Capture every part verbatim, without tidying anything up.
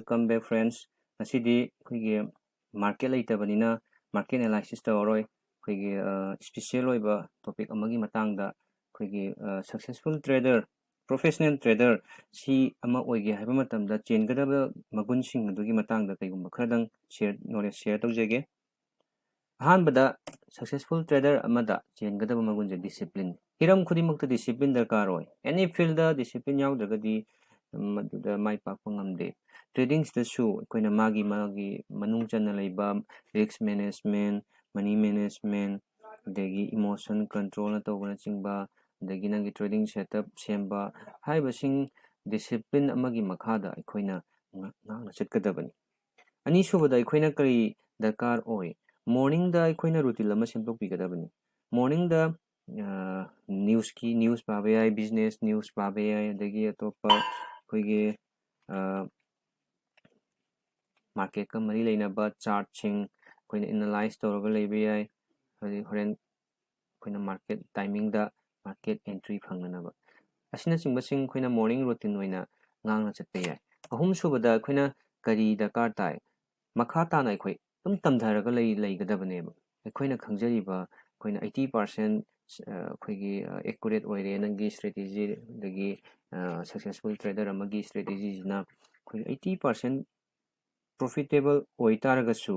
Welcome back, friends. ꯉꯁꯤꯗꯤ ꯑꯩꯈꯣꯏꯒꯤ market ꯂꯩꯇꯕꯅꯤꯅ market analysis ꯇꯧꯔꯔꯣꯏ꯫ ꯑꯩꯈꯣꯏꯒꯤ special ꯑꯣꯏꯕ topic ꯑꯃꯒꯤ ꯃꯇꯥꯡꯗ, ꯑꯩꯈꯣꯏꯒꯤ successful trader, professional trader ꯁꯤ ꯑꯃ ꯑꯣꯏꯒꯦ ꯍꯥꯏꯕ ꯃꯇꯝꯗ ꯆꯦꯟꯒꯗꯕ ꯃꯒꯨꯟꯁꯤꯡ ꯑꯗꯨꯒꯤ ꯃꯇꯥꯡꯗ ꯀꯩꯒꯨꯝꯕ ꯈꯔꯗꯪ share, knowledge share ꯇꯧꯖꯒꯦ꯫ ꯑꯍꯥꯟꯕꯗ, successful trader ꯑꯃꯗ ꯆꯦꯟꯒꯗꯕ ꯃꯒꯨꯟꯁꯦ discipline꯫ ꯍꯤꯔꯝ ꯈꯨꯗꯤꯡꯃꯛꯇ discipline ꯗꯔꯀꯥꯔ ꯑꯣꯏ꯫ Any field ꯗ discipline ꯌꯥꯎꯗ꯭ꯔꯒꯗꯤ ꯃꯗꯨꯗ ꯃꯥꯏ ꯄꯥꯛꯄ ꯉꯝꯗꯦ꯫ Trading ꯁꯤꯗꯁꯨ ꯑꯩꯈꯣꯏꯅ ꯃꯥꯒꯤ, ꯃꯥꯒꯤ ꯃꯅꯨꯡ ꯆꯟꯅ ꯂꯩꯕ risk management, money management, ꯑꯗꯒꯤ emotion control ꯅ ꯇꯧꯕꯅꯆꯤꯡꯕ, ꯑꯗꯒꯤ ꯅꯪꯒꯤ trading setup ꯁꯦꯝꯕ ꯍꯥꯏꯔꯤꯕꯁꯤꯡ discipline ꯑꯃꯒꯤ ꯃꯈꯥꯗ ꯑꯩꯈꯣꯏꯅ ꯉꯥꯛꯅ ꯆꯠꯀꯗꯕꯅꯤ꯫ ꯑꯅꯤꯁꯨꯕꯗ ꯑꯩꯈꯣꯏꯅ ꯀꯔꯤ ꯗꯔꯀꯥꯔ ꯑꯣꯏ? Morning ꯗ ꯑꯩꯈꯣꯏꯅ routine ꯑꯃ ꯁꯦꯝꯗꯣꯛꯄꯤꯒꯗꯕꯅꯤ꯫ Morning ꯗ news ꯀꯤ, news ꯄꯥꯕ ꯌꯥꯏ, business news ꯄꯥꯕ ꯌꯥꯏ, ꯑꯗꯒꯤ ꯑꯇꯣꯞꯄ ꯑꯩꯈꯣꯏꯒꯤ market ꯀ ꯃꯔꯤ ꯂꯩꯅꯕ chart ꯁꯤꯡ ꯑꯩꯈꯣꯏꯅ analyze ꯇꯧꯔꯒ ꯂꯩꯕ ꯌꯥꯏ꯫ ꯍꯧꯖꯤꯛ ꯍꯣꯔꯦꯟ ꯑꯩꯈꯣꯏꯅ market timing ꯗ market entry ꯐꯪꯅꯅꯕ꯫ ꯑꯁꯤꯅꯆꯤꯡꯕꯁꯤꯡ ꯑꯩꯈꯣꯏꯅ morning routine ꯑꯣꯏꯅ ꯉꯥꯡꯅ ꯆꯠꯄ ꯌꯥꯏ꯫ ꯑꯍꯨꯝꯁꯨꯕꯗ ꯑꯩꯈꯣꯏꯅ ꯀꯔꯤ ꯗꯔꯀꯥꯔ ꯇꯥꯏ? ꯃꯈꯥ ꯇꯥꯅ ꯑꯩꯈꯣꯏ ꯑꯗꯨꯝ ꯇꯝꯊꯔꯒ ꯂꯩ-, ꯂꯩꯒꯗꯕꯅꯦꯕ꯫ ꯑꯩꯈꯣꯏꯅ ꯈꯪꯖꯔꯤꯕ, ꯑꯩꯈꯣꯏꯅ eighty percent ꯑꯩꯈꯣꯏꯒꯤ accurate ꯑꯣꯏꯔꯦ ꯅꯪꯒꯤ strategy, ꯑꯗꯒꯤ successful trader ꯑꯃꯒꯤ strategy ꯁꯤꯅ ꯑꯩꯈꯣꯏ eighty percent profitable ꯑꯣꯏ ꯇꯥꯔꯒꯁꯨ,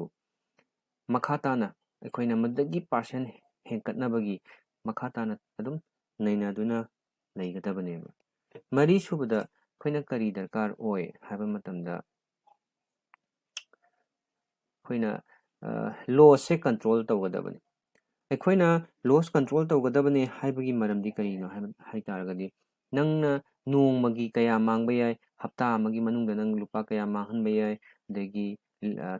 ꯃꯈꯥ ꯇꯥꯅ ꯑꯩꯈꯣꯏꯅ ꯃꯗꯨꯗꯒꯤ percent ꯍꯦꯟꯒꯠꯅꯕꯒꯤ ꯃꯈꯥ ꯇꯥꯅ ꯑꯗꯨꯝ ꯅꯩꯅꯗꯨꯅ ꯂꯩꯒꯗꯕꯅꯦꯕ꯫ ꯃꯔꯤꯁꯨꯕꯗ ꯑꯩꯈꯣꯏꯅ ꯀꯔꯤ ꯗꯔꯀꯥꯔ ꯑꯣꯏ ꯍꯥꯏꯕ ꯃꯇꯝꯗ, ꯑꯩꯈꯣꯏꯅ loss ꯁꯦ control ꯇꯧꯒꯗꯕꯅꯤ꯫ ꯑꯩꯈꯣꯏꯅ loss control ꯇꯧꯒꯗꯕꯅꯤ ꯍꯥꯏꯕꯒꯤ ꯃꯔꯝꯗꯤ ꯀꯔꯤꯅꯣ ꯍꯥꯏꯕ, ꯍꯥꯏ ꯇꯥꯔꯒꯗꯤ, ꯅꯪꯅ ꯅꯣꯡꯃꯒꯤ ꯀꯌꯥ ꯃꯥꯡꯕ ꯌꯥꯏ, ꯍꯞꯇꯥ ꯑꯃꯒꯤ ꯃꯅꯨꯡꯗ ꯅꯪ ꯂꯨꯄꯥ ꯀꯌꯥ ꯃꯥꯡꯍꯟꯕ ꯌꯥꯏ, ꯑꯗꯒꯤ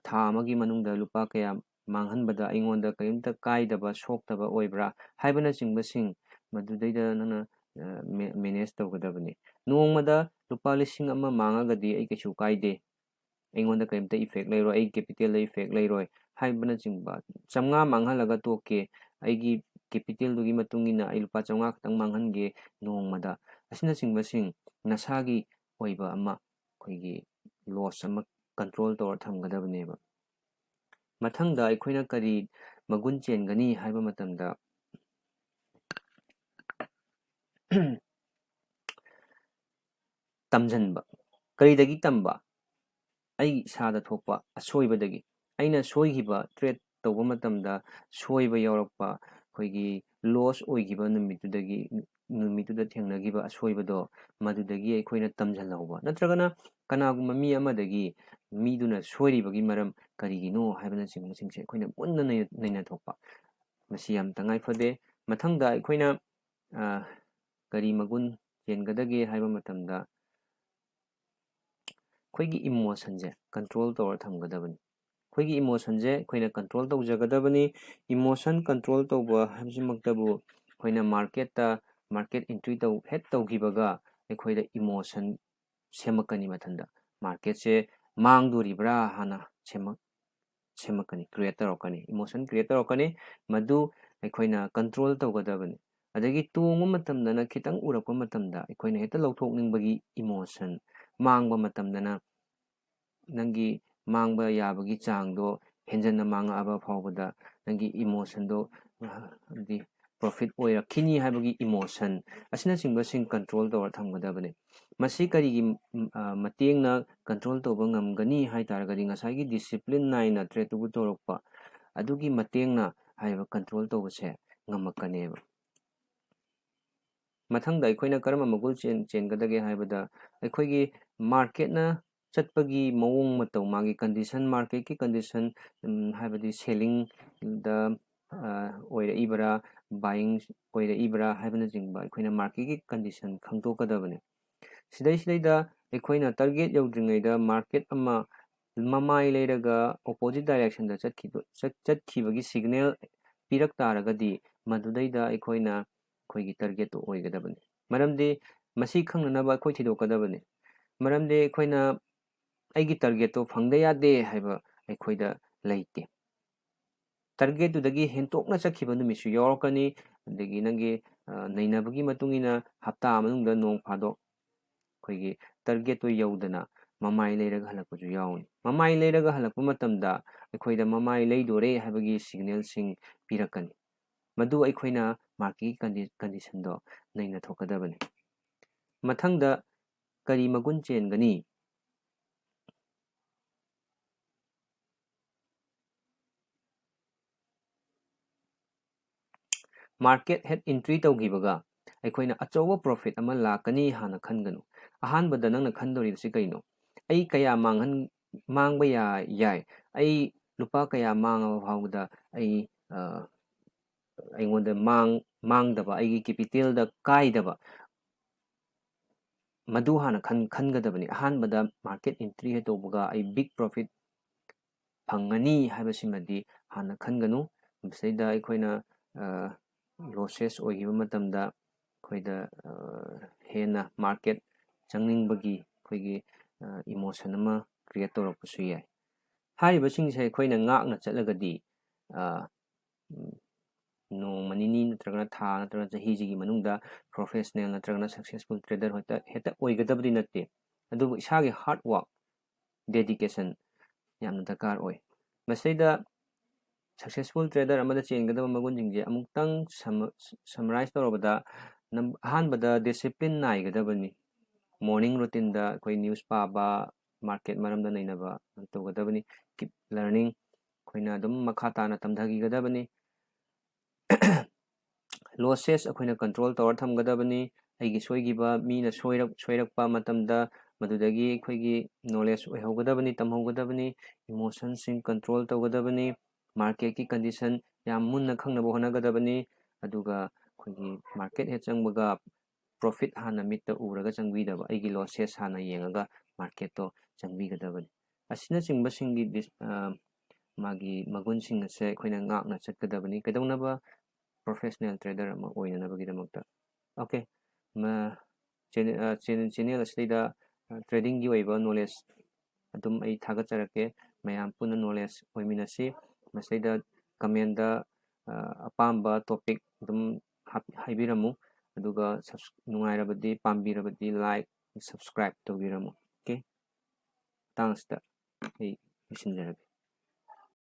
ꯊꯥ ꯑꯃꯒꯤ ꯃꯅꯨꯡꯗ ꯂꯨꯄꯥ ꯀꯌꯥ ꯃꯥꯡꯍꯟꯕꯗ ꯑꯩꯉꯣꯟꯗ ꯀꯔꯤꯝꯇ ꯀꯥꯏꯗꯕ, ꯁꯣꯛꯇꯕ ꯑꯣꯏꯕ꯭ꯔꯥ ꯍꯥꯏꯕꯅꯆꯤꯡꯕꯁꯤꯡ, ꯃꯗꯨꯗꯩꯗ ꯅꯪꯅ manage ꯇꯧꯒꯗꯕꯅꯤ꯫ ꯅꯣꯡꯃꯗ ꯂꯨꯄꯥ ꯂꯤꯁꯤꯡ ꯑꯃ ꯃꯥꯡꯉꯒꯗꯤ ꯑꯩ ꯀꯩꯁꯨ ꯀꯥꯏꯗꯦ, ꯑꯩꯉꯣꯟꯗ ꯀꯔꯤꯝꯇ effect ꯂꯩꯔꯣꯏ, ꯑꯩꯒꯤ capital ꯗ effect ꯂꯩꯔꯣꯏ ꯍꯥꯏꯕꯅꯆꯤꯡꯕ꯫ ꯆꯥꯝꯃꯉꯥ ꯃꯥꯡꯍꯜꯂꯒ ꯇꯣꯛꯀꯦ, ꯑꯩꯒꯤ capital ꯗꯨꯒꯤ ꯃꯇꯨꯡ ꯏꯟꯅ ꯑꯩ ꯂꯨꯄꯥ ꯆꯥꯝꯃꯉꯥ ꯈꯛꯇꯪ ꯃꯥꯡꯍꯟꯒꯦ ꯅꯣꯡꯃꯗ, ꯑꯁꯤꯅꯆꯤꯡꯕꯁꯤꯡ ꯅꯁꯥꯒꯤ ꯑꯣꯏꯕ ꯑꯃ ꯑꯩꯈꯣꯏꯒꯤ ꯂꯣꯁ ꯑꯃ ꯀꯟꯇ꯭ꯔꯣꯜ ꯇꯧꯔ ꯊꯝꯒꯗꯕꯅꯦꯕ꯫ ꯃꯊꯪꯗ ꯑꯩꯈꯣꯏꯅ ꯀꯔꯤ ꯃꯒꯨꯟ ꯆꯦꯟꯒꯅꯤ ꯍꯥꯏꯕ ꯃꯇꯝꯗ, ꯇꯝꯁꯤꯟꯕ꯫ ꯀꯔꯤꯗꯒꯤ ꯇꯝꯕ? ꯑꯩ ꯏꯁꯥꯗ ꯊꯣꯛꯄ ꯑꯁꯣꯏꯕꯗꯒꯤ꯫ ꯑꯩꯅ ꯁꯣꯏꯈꯤꯕ, ꯇ꯭ꯔꯦꯠ ꯇꯧꯕ ꯃꯇꯝꯗ ꯁꯣꯏꯕ ꯌꯥꯎꯔꯛꯄ, ꯑꯩꯈꯣꯏꯒꯤ ꯂꯣꯁ ꯑꯣꯏꯈꯤꯕ ꯅꯨꯃꯤꯠꯇꯨꯗꯒꯤ, ꯅꯨꯃꯤꯠꯇꯨꯗ ꯊꯦꯡꯅꯈꯤꯕ ꯑꯁꯣꯏꯕꯗꯣ, ꯃꯗꯨꯗꯒꯤ ꯑꯩꯈꯣꯏꯅ ꯇꯝꯁꯤꯜꯍꯧꯕ꯫ ꯅꯠꯇ꯭ꯔꯒꯅ ꯀꯅꯥꯒꯨꯝꯕ ꯃꯤ ꯑꯃꯗꯒꯤ ꯃꯤꯗꯨꯅ ꯁꯣꯏꯔꯤꯕꯒꯤ ꯃꯔꯝ ꯀꯔꯤꯒꯤꯅꯣ ꯍꯥꯏꯕꯅꯆꯤꯡꯕꯁꯤꯡꯁꯦ ꯑꯩꯈꯣꯏꯅ ꯃꯨꯟꯅ ꯅꯩꯅ-, ꯅꯩꯅꯊꯣꯛꯄ꯫ ꯃꯁꯤ ꯌꯥꯝ ꯇꯉꯥꯏ ꯐꯗꯦ꯫ ꯃꯊꯪꯗ ꯑꯩꯈꯣꯏꯅ, ꯑ, ꯀꯔꯤ ꯃꯒꯨꯟ ꯆꯦꯟꯒꯗꯒꯦ ꯍꯥꯏꯕ ꯃꯇꯝꯗ, ꯑꯩꯈꯣꯏꯒꯤ ꯏꯃꯣꯁꯟꯁꯦ ꯀꯟꯇ꯭ꯔꯣꯜ ꯇꯧꯔ ꯊꯝꯒꯗꯕꯅꯤ꯫ ꯑꯩꯈꯣꯏꯒꯤ ꯏꯃꯣꯁꯟꯁꯦ ꯑꯩꯈꯣꯏꯅ ꯀꯟꯇ꯭ꯔꯣꯜ ꯇꯧꯖꯒꯗꯕꯅꯤ꯫ ꯏꯃꯣꯁꯟ ꯀꯟꯇ꯭ꯔꯣꯜ ꯇꯧꯕ ꯍꯥꯏꯕꯁꯤꯃꯛꯇꯕꯨ ꯑꯩꯈꯣꯏꯅ ꯃꯥꯔꯀꯦꯠꯇ, ꯃꯥꯔꯀꯦꯠ ꯑꯦꯟꯇ꯭ꯔꯤ ꯇꯧ, ꯍꯦꯛ ꯇꯧꯈꯤꯕꯒ ꯑꯩꯈꯣꯏꯗ ꯏꯃꯣꯁꯟ ꯁꯦꯝꯃꯛꯀꯅꯤ ꯃꯊꯟꯇ꯫ ꯃꯥꯔꯀꯦꯠꯁꯦ ꯃꯥꯡꯗꯣꯔꯤꯕ꯭ꯔꯥ ꯍꯥꯟꯅ ꯁꯦꯝꯃꯛ-, ꯁꯦꯝꯃꯛꯀꯅꯤ, ꯀ꯭ꯔꯤꯌꯦꯠ ꯇꯧꯔꯛꯀꯅꯤ, ꯏꯃꯣꯁꯟ ꯀ꯭ꯔꯤꯌꯦꯠ ꯇꯧꯔꯛꯀꯅꯤ꯫ ꯃꯗꯨ ꯑꯩꯈꯣꯏꯅ ꯀꯟꯇ꯭ꯔꯣꯜ ꯇꯧꯒꯗꯕꯅꯤ꯫ ꯑꯗꯒꯤ ꯇꯣꯡꯕ ꯃꯇꯝꯗꯅ ꯈꯤꯇꯪ ꯎꯔꯛꯄ ꯃꯇꯝꯗ ꯑꯩꯈꯣꯏꯅ ꯍꯦꯛꯇ ꯂꯧꯊꯣꯛꯅꯤꯡꯕꯒꯤ ꯏꯃꯣꯁꯟ, ꯃꯥꯡꯕ ꯃꯇꯝꯗꯅ ꯅꯪꯒꯤ ꯃꯥꯡꯕ ꯌꯥꯕꯒꯤ ꯆꯥꯡꯗꯣ ꯍꯦꯟꯖꯟꯅ ꯃꯥꯡꯉꯛꯑꯕ ꯐꯥꯎꯕꯗ ꯅꯪꯒꯤ ꯏꯃꯣꯁꯟꯗꯣ, ꯑ, ꯍꯥꯏꯗꯤ ꯄ꯭ꯔꯣꯐꯤꯠ ꯑꯣꯏꯔꯛꯈꯤꯅꯤ ꯍꯥꯏꯕꯒꯤ ꯏꯃꯣꯁꯟ ꯑꯁꯤꯅꯆꯤꯡꯕꯁꯤꯡ ꯀꯟꯇ꯭ꯔꯣꯜ ꯇꯧꯔ ꯊꯝꯒꯗꯕꯅꯤ꯫ ꯃꯁꯤ ꯀꯔꯤꯒꯤ, ꯎꯝ, ꯑ, ꯃꯇꯦꯡꯅ ꯀꯟꯇ꯭ꯔꯣꯜ ꯇꯧꯕ ꯉꯝꯒꯅꯤ ꯍꯥꯏ ꯇꯥꯔꯒꯗꯤ ꯉꯁꯥꯏꯒꯤ ꯗꯤꯁꯤꯄ꯭ꯂꯤꯟ ꯅꯥꯏꯅ ꯇ꯭ꯔꯦꯠꯇꯨꯕꯨ ꯇꯧꯔꯛꯄ ꯑꯗꯨꯒꯤ ꯃꯇꯦꯡꯅ ꯍꯥꯏꯔꯤꯕ ꯀꯟꯇ꯭ꯔꯣꯜ ꯇꯧꯕꯁꯦ ꯉꯝꯃꯛꯀꯅꯦꯕ꯫ ꯃꯊꯪꯗ ꯑꯩꯈꯣꯏꯅ ꯀꯔꯝꯕ ꯃꯒꯨꯟ ꯆꯦꯟ-, ꯆꯦꯟꯒꯗꯒꯦ ꯍꯥꯏꯕꯗ, ꯑꯩꯈꯣꯏꯒꯤ ꯃꯥꯔꯀꯦꯠꯅ ꯆꯠꯄꯒꯤ ꯃꯑꯣꯡ ꯃꯇꯧ, ꯃꯥꯒꯤ ꯀꯟꯗꯤꯁꯟ, ꯃꯥꯔꯀꯦꯠꯀꯤ ꯀꯟꯗꯤꯁꯟ, ꯎꯝ, ꯍꯥꯏꯕꯗꯤ ꯁꯦꯂꯤꯡꯗ, ꯑ, ꯑꯣꯏꯔꯛꯏꯕ꯭ꯔꯥ, ꯕꯥꯏꯌꯤꯡ ꯑꯣꯏꯔꯛꯏꯕ꯭ꯔꯥ ꯍꯥꯏꯕꯅꯆꯤꯡꯕ ꯑꯩꯈꯣꯏꯅ ꯃꯥꯔꯀꯦꯠꯀꯤ ꯀꯟꯗꯤꯁꯟ ꯈꯪꯗꯣꯛꯀꯗꯕꯅꯤ꯫ ꯁꯤꯗꯩꯁꯤꯗꯩꯗ ꯑꯩꯈꯣꯏꯅ ꯇꯥꯔꯒꯦꯠ ꯌꯧꯗ꯭ꯔꯤꯉꯩꯗ ꯃꯥꯔꯀꯦꯠ ꯑꯃ ꯃꯃꯥꯏ ꯂꯩꯔꯒ ꯑꯣꯄꯣꯖꯤꯠ ꯗꯥꯏꯔꯦꯛꯁꯟꯗ ꯆꯠꯈꯤꯕ, ꯆꯠ-, ꯆꯠꯈꯤꯕꯒꯤ ꯁꯤꯒꯅꯦꯜ ꯄꯤꯔꯛ ꯇꯥꯔꯒꯗꯤ ꯃꯗꯨꯗꯩꯗ ꯑꯩꯈꯣꯏꯅ ꯑꯩꯈꯣꯏꯒꯤ ꯇꯥꯔꯒꯦꯠꯇꯨ ꯑꯣꯏꯒꯗꯕꯅꯤ꯫ ꯃꯔꯝꯗꯤ ꯃꯁꯤ ꯈꯪꯅꯅꯕ ꯑꯩꯈꯣꯏ ꯊꯤꯗꯣꯛꯀꯗꯕꯅꯤ꯫ ꯃꯔꯝꯗꯤ ꯑꯩꯈꯣꯏꯅ ꯑꯩꯒꯤ ꯇꯥꯔꯒꯦꯠꯇꯣ ꯐꯪꯗ ꯌꯥꯗꯦ ꯍꯥꯏꯕ ꯑꯩꯈꯣꯏꯗ ꯂꯩꯇꯦ꯫ ꯇꯥꯔꯒꯦꯠꯇꯨꯗꯒꯤ ꯍꯦꯟꯇꯣꯛꯅ ꯆꯠꯈꯤꯕ ꯅꯨꯃꯤꯠꯁꯨ ꯌꯥꯎꯔꯛꯀꯅꯤ꯫ ꯑꯗꯒꯤ ꯅꯪꯒꯤ, ꯑ, ꯅꯩꯅꯕꯒꯤ ꯃꯇꯨꯡ ꯏꯟꯅ ꯍꯞꯇꯥ ꯃꯅꯨꯡꯗ ꯅꯣꯡ ꯐꯥꯗꯣꯛ ꯑꯩꯈꯣꯏꯒꯤ ꯇꯥꯔꯒꯦꯠꯇꯨ ꯌꯧꯗꯅ ꯃꯃꯥꯏ ꯂꯩꯔꯒ ꯍꯜꯂꯛꯄꯁꯨ ꯌꯥꯎꯅꯤ꯫ ꯃꯃꯥꯏ ꯂꯩꯔꯒ ꯍꯜꯂꯛꯄ ꯃꯇꯝꯗ ꯑꯩꯈꯣꯏꯗ ꯃꯃꯥꯏ ꯂꯩꯗꯣꯔꯦ ꯍꯥꯏꯕꯒꯤ ꯁꯤꯒꯅꯦꯜꯁꯤꯡ ꯄꯤꯔꯛꯀꯅꯤ꯫ ꯃꯗꯨ ꯑꯩꯈꯣꯏꯅ ꯃꯥꯔꯀꯦꯠꯀꯤ ꯀꯟꯗꯤ-, ꯀꯟꯗꯤꯁꯟꯗꯣ ꯅꯩꯅꯊꯣꯛꯀꯗꯕꯅꯤ꯫ ꯃꯊꯪꯗ ꯀꯔꯤ ꯃꯒꯨꯟ ꯆꯦꯟꯒꯅꯤ? ꯃꯥꯔꯀꯦꯠ ꯍꯦꯛ ꯑꯦꯟꯇ꯭ꯔꯤ ꯇꯧꯈꯤꯕꯒ ꯑꯩꯈꯣꯏꯅ ꯑꯆꯧꯕ ꯄ꯭ꯔꯣꯐꯤꯠ ꯑꯃ ꯂꯥꯛꯀꯅꯤ ꯍꯥꯟꯅ ꯈꯟꯒꯅꯨ꯫ ꯑꯍꯥꯟꯕꯗ ꯅꯪꯅ ꯈꯟꯗꯣꯔꯤꯕꯁꯤ ꯀꯩꯅꯣ? ꯑꯩ ꯀꯌꯥ ꯃꯥꯡꯍꯟ-, ꯃꯥꯡꯕ ꯌꯥ-, ꯌꯥꯏ? ꯑꯩ ꯂꯨꯄꯥ ꯀꯌꯥ ꯃꯥꯡꯉꯕ ꯐꯥꯎꯕꯗ ꯑꯩ, ꯑ, ꯑꯩꯉꯣꯟꯗ ꯃꯥꯡ-, ꯃꯥꯡꯗꯕ, ꯑꯩꯒꯤ ꯀꯦꯄꯤꯇꯦꯜꯗ ꯀꯥꯏꯗꯕ, ꯃꯗꯨ ꯍꯥꯟꯅ ꯈꯟ-, ꯈꯟꯒꯗꯕꯅꯤ꯫ ꯑꯍꯥꯟꯕꯗ ꯃꯥꯔꯀꯦꯠ ꯑꯦꯟꯇ꯭ꯔꯤ ꯍꯦꯛ ꯇꯧꯕꯒ ꯑꯩ ꯕꯤꯛ ꯄ꯭ꯔꯣꯐꯤꯠ ꯐꯪꯒꯅꯤ ꯍꯥꯏꯕꯁꯤꯃꯗꯤ ꯍꯥꯟꯅ ꯈꯟꯒꯅꯨ꯫ ꯃꯁꯤꯗꯩꯗ ꯑꯩꯈꯣꯏꯅ, ꯑ, ꯂꯣꯁꯦꯁ ꯑꯣꯏꯈꯤꯕ ꯃꯇꯝꯗ ꯑꯩꯈꯣꯏꯗ, ꯑ, ꯍꯦꯟꯅ ꯃꯥꯔꯀꯦꯠ ꯆꯪꯅꯤꯡꯕꯒꯤ ꯑꯩꯈꯣꯏꯒꯤ, ꯑ, ꯏꯃꯣꯁꯟ ꯑꯃ ꯀ꯭ꯔꯤꯌꯦꯠ ꯇꯧꯔꯛꯄꯁꯨ ꯌꯥꯏ꯫ ꯍꯥꯏꯔꯤꯕꯁꯤꯡꯁꯦ ꯑꯩꯈꯣꯏꯅ ꯉꯥꯛꯅ ꯆꯠꯂꯒꯗꯤ, ꯑ, ꯎꯝ, ꯅꯣꯡꯃ ꯅꯤꯅꯤ ꯅꯠꯇ꯭ꯔꯒꯅ ꯊꯥ ꯅꯠꯇ꯭ꯔꯒꯅ ꯆꯍꯤꯁꯤꯒꯤ ꯃꯅꯨꯡꯗ ꯄ꯭ꯔꯣꯐꯦꯁꯅꯦꯜ ꯅꯠꯇ꯭ꯔꯒꯅ ꯁꯛꯁꯦꯁꯐꯨꯜ ꯇ꯭ꯔꯦꯗꯔ ꯍꯦꯛꯇ, ꯍꯦꯛꯇ ꯑꯣꯏꯒꯗꯕꯗꯤ ꯅꯠꯇꯦ꯫ ꯑꯗꯨꯕꯨ ꯏꯁꯥꯒꯤ ꯍꯥꯔꯗ ꯋꯥꯔꯛ, ꯗꯦꯗꯤꯀꯦꯁꯟ ꯌꯥꯝꯅ ꯗꯔꯀꯥꯔ ꯑꯣꯏ꯫ ꯃꯁꯤꯗ ꯁꯛꯁꯦꯁꯐꯨꯜ ꯇ꯭ꯔꯦꯗꯔ ꯑꯃꯗ ꯆꯦꯟꯒꯗꯕ ꯃꯒꯨꯟꯁꯤꯡꯁꯦ ꯑꯃꯨꯛꯇꯪ ꯁꯝ-, ꯁꯝꯃꯔꯥꯏꯁ ꯇꯧꯔꯕꯗ, ꯅꯝ-, ꯑꯍꯥꯟꯕꯗ ꯗꯤꯁꯤꯄ꯭ꯂꯤꯟ ꯅꯥꯏꯒꯗꯕꯅꯤ꯫ ꯃꯣꯔꯅꯤꯡ ꯔꯨꯇꯤꯟꯗ ꯑꯩꯈꯣꯏ ꯅ꯭ꯌꯨꯁ ꯄꯥꯕ, ꯃꯥꯔꯀꯦꯠ ꯃꯔꯝꯗ ꯅꯩꯅꯕ ꯇꯧꯒꯗꯕꯅꯤ꯫ Keep learning, ꯑꯩꯈꯣꯏꯅ ꯑꯗꯨꯝ ꯃꯈꯥ ꯇꯥꯅ ꯇꯝꯊꯈꯤꯒꯗꯕꯅꯤ꯫ ꯂꯣꯁꯦꯁ ꯑꯩꯈꯣꯏꯅ ꯀꯟꯇ꯭ꯔꯣꯜ ꯇꯧꯔ ꯊꯝꯒꯗꯕꯅꯤ꯫ ꯑꯩꯒꯤ ꯁꯣꯏꯈꯤꯕ, ꯃꯤꯅ ꯁꯣꯏꯔꯛ-, ꯁꯣꯏꯔꯛꯄ ꯃꯇꯝꯗ ꯃꯗꯨꯗꯒꯤ ꯑꯩꯈꯣꯏꯒꯤ ꯅꯣꯂꯦꯖ ꯑꯣꯏꯍꯧꯒꯗꯕꯅꯤ, ꯇꯝꯍꯧꯒꯗꯕꯅꯤ꯫ ꯏꯃꯣꯁꯟꯁꯤꯡ ꯀꯟꯇ꯭ꯔꯣꯜ ꯇꯧꯒꯗꯕꯅꯤ꯫ ꯃꯥꯔꯀꯦꯠꯀꯤ ꯀꯟꯗꯤꯁꯟ ꯌꯥꯝ ꯃꯨꯟꯅ ꯈꯪꯅꯕ ꯍꯣꯠꯅꯒꯗꯕꯅꯤ꯫ ꯑꯗꯨꯒ ꯑꯩꯈꯣꯏꯒꯤ ꯃꯥꯔꯀꯦꯠ ꯍꯦꯛ ꯆꯪꯕꯒ ꯄ꯭ꯔꯣꯐꯤꯠ ꯍꯥꯟꯅ ꯃꯤꯠꯇ ꯎꯔꯒ ꯆꯪꯕꯤꯗꯕ, ꯑꯩꯒꯤ ꯂꯣꯁꯦꯁ ꯍꯥꯟꯅ ꯌꯦꯡꯉꯒ ꯃꯥꯔꯀꯦꯠꯇꯣ ꯆꯪꯕꯤꯒꯗꯕꯅꯤ꯫ ꯑꯁꯤꯅꯆꯤꯡꯕꯁꯤꯡꯒꯤ ꯗꯤꯁ-, ꯑ, ꯃꯥꯒꯤ ꯃꯒꯨꯟꯁꯤꯡ ꯑꯁꯦ ꯑꯩꯈꯣꯏꯅ ꯉꯥꯛꯅ ꯆꯠꯀꯗꯕꯅꯤ꯫ ꯀꯩꯗꯧꯅꯕ? ꯄ꯭ꯔꯣꯐꯦꯁꯅꯦꯜ ꯇ꯭ꯔꯦꯗꯔ ꯑꯃ ꯑꯣꯏꯅꯅꯕꯒꯤꯗꯃꯛꯇ꯫ ꯑꯣꯀꯦ, ꯃ-, ꯆꯦꯅꯦ-, ꯑ, ꯆꯦꯅꯦ-, ꯆꯦꯅꯦꯜ ꯑꯁꯤꯗꯩꯗ, ꯑ, ꯇ꯭ꯔꯦꯗꯤꯡꯒꯤ ꯑꯣꯏꯕ ꯅꯣꯂꯦꯖ ꯑꯗꯨꯝ ꯑꯩ ꯊꯥꯒꯠꯆꯔꯛꯀꯦ꯫ ꯃꯌꯥꯝ ꯄꯨꯟꯅ ꯅꯣꯂꯦꯖ ꯑꯣꯏꯃꯤꯟꯅꯁꯤ꯫ ꯃꯁꯤꯗꯩꯗ ꯀꯃꯦꯟꯗ, ꯑ, ꯑꯄꯥꯝꯕ ꯇꯣꯄꯤꯛ ꯑꯗꯨꯝ ꯍꯥꯞ-, ꯍꯥꯏꯕꯤꯔꯝꯃꯨ꯫ ꯑꯗꯨꯒ ꯁꯕꯁ-, ꯅꯨꯡꯉꯥꯏꯔꯕꯗꯤ, ꯄꯥꯝꯕꯤꯔꯕꯗꯤ ꯂꯥꯏꯛ, ꯁꯕꯁꯀ꯭ꯔꯥꯏꯕ ꯇꯧꯕꯤꯔꯝꯃꯨ꯫ ꯑꯣꯀꯦ? ꯃꯇꯥꯡ ꯑꯁꯤꯗ ꯑꯩ ꯂꯣꯏꯁꯤꯟꯖꯔꯒꯦ꯫